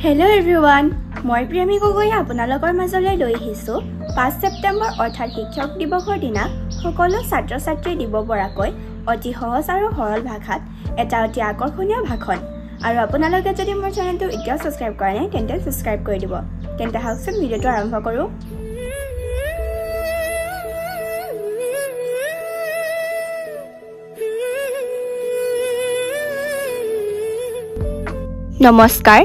Hello' everyone, মই প্ৰিয়ামী গগৈয়ে আপোনালোকৰ মাজলৈ লৈ আহিছোঁ 5 ছেপ্টেম্বৰ অৰ্থাৎ শিক্ষক দিৱসৰ দিনা সকলো ছাত্ৰ ছাত্ৰীয়ে দিব পৰাকৈ অতি সহজ আৰু সৰল ভাষাত এটা অতি আকৰ্ষণীয় ভাষণ। আৰু আপোনালোকে যদি মোৰ চেনেলটো এতিয়াও ছাবস্ক্ৰাইব কৰা নাই তেন্তে ছাবস্ক্ৰাইব কৰি দিব। তেন্তে আহকচোন ভিডিঅ'টো আৰম্ভ কৰোঁ। নমস্কাৰ।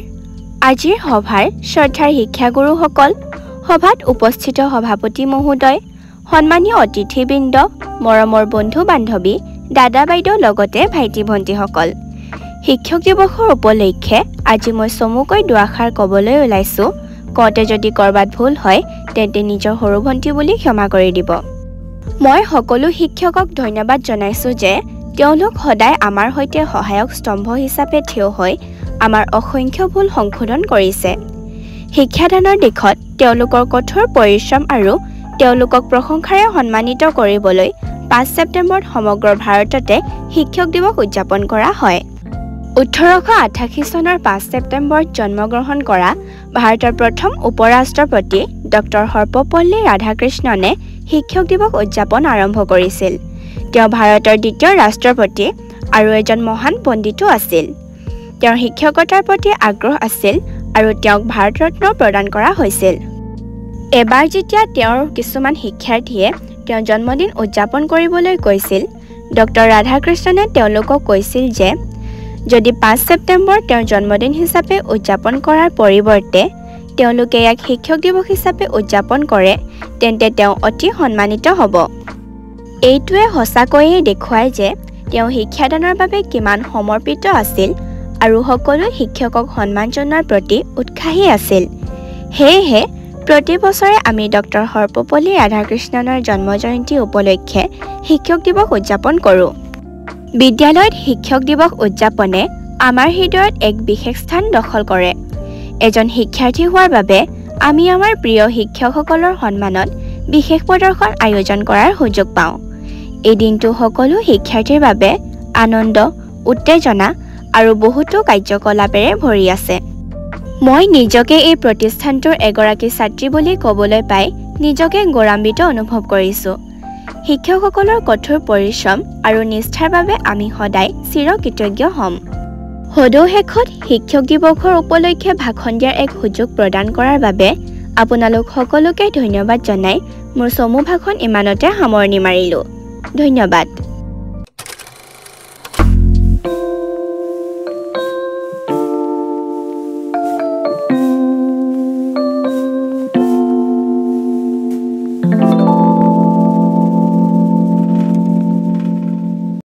আজিৰ সভাৰ শ্ৰদ্ধাৰ শিক্ষাগুৰুসকল, সভাত উপস্থিত সভাপতি মহোদয়, সন্মানীয় অতিথিবৃন্দ, মৰমৰ বন্ধু বান্ধৱী, দাদা বাইদেউ লগতে ভাইটি ভণ্টিসকল, শিক্ষক দিৱসৰ উপলক্ষে আজি মই চমুকৈ দুআষাৰ ক'বলৈ ওলাইছোঁ। কওঁতে যদি ক'ৰবাত ভুল হয় তেন্তে নিজৰ সৰু ভণ্টি বুলি ক্ষমা কৰি দিব। মই সকলো শিক্ষকক ধন্যবাদ জনাইছোঁ যে তেওঁলোক সদায় আমাৰ সৈতে সহায়ক স্তম্ভ হিচাপে থিয় হৈ আমাৰ অসংখ্য ভুল সংশোধন কৰিছে। শিক্ষাদানৰ দিশত তেওঁলোকৰ কঠোৰ পৰিশ্ৰম আৰু তেওঁলোকক প্ৰশংসাৰে সন্মানিত কৰিবলৈ 5 ছেপ্টেম্বৰত সমগ্ৰ ভাৰততে শিক্ষক দিৱস উদযাপন কৰা হয়। 1888 চনৰ 5 ছেপ্টেম্বৰত জন্মগ্ৰহণ কৰা ভাৰতৰ প্ৰথম উপ-ৰাষ্ট্ৰপতি ডক্টৰ সৰ্বপল্লী ৰাধাকৃষ্ণনে শিক্ষক দিৱস উদযাপন আৰম্ভ কৰিছিল। তেওঁ ভাৰতৰ দ্বিতীয় ৰাষ্ট্ৰপতি আৰু এজন মহান পণ্ডিতো আছিল। তেওঁৰ শিক্ষকতাৰ প্ৰতি আগ্ৰহ আছিল আৰু তেওঁক ভাৰতৰত্ন প্ৰদান কৰা হৈছিল। এবাৰ যেতিয়া তেওঁৰ কিছুমান শিক্ষাৰ্থীয়ে তেওঁৰ জন্মদিন উদযাপন কৰিবলৈ কৈছিল, ডক্টৰ ৰাধাকৃষ্ণনে তেওঁলোকক কৈছিল যে যদি 5 ছেপ্টেম্বৰ তেওঁৰ জন্মদিন হিচাপে উদযাপন কৰাৰ পৰিৱৰ্তে তেওঁলোকে ইয়াক শিক্ষক দিৱস হিচাপে উদযাপন কৰে তেন্তে তেওঁ অতি সন্মানিত হ'ব। এইটোৱে সঁচাকৈয়ে দেখুৱায় যে তেওঁ শিক্ষাদানৰ বাবে কিমান সমৰ্পিত আছিল আৰু সকলো শিক্ষকক সন্মান জনোৱাৰ প্ৰতি উৎসাহী আছিল। সেয়েহে প্ৰতি বছৰে আমি ডক্টৰ সৰ্বপল্লী ৰাধাকৃষ্ণনৰ জন্ম জয়ন্তী উপলক্ষে শিক্ষক দিৱস উদযাপন কৰোঁ। বিদ্যালয়ত শিক্ষক দিৱস উদযাপনে আমাৰ হৃদয়ত এক বিশেষ স্থান দখল কৰে। এজন শিক্ষাৰ্থী হোৱাৰ বাবে আমি আমাৰ প্ৰিয় শিক্ষকসকলৰ সন্মানত বিশেষ প্ৰদৰ্শন আয়োজন কৰাৰ সুযোগ পাওঁ। এই দিনটো সকলো শিক্ষাৰ্থীৰ বাবে আনন্দ, উত্তেজনা আৰু বহুতো কাৰ্যকলাপেৰে ভৰি আছে। মই নিজকে এই প্ৰতিষ্ঠানটোৰ এগৰাকী ছাত্ৰী বুলি ক'বলৈ পাই নিজকে গৌৰৱান্বিত অনুভৱ কৰিছোঁ। শিক্ষকসকলৰ কঠোৰ পৰিশ্ৰম আৰু নিষ্ঠাৰ বাবে আমি সদায় চিৰকৃতজ্ঞ হ'ম। সদৌ শেষত শিক্ষক দিৱসৰ উপলক্ষে ভাষণ দিয়াৰ এক সুযোগ প্ৰদান কৰাৰ বাবে আপোনালোক সকলোকে ধন্যবাদ জনাই মোৰ চমু ভাষণ ইমানতে সামৰণি মাৰিলোঁ। ধন্যবাদ।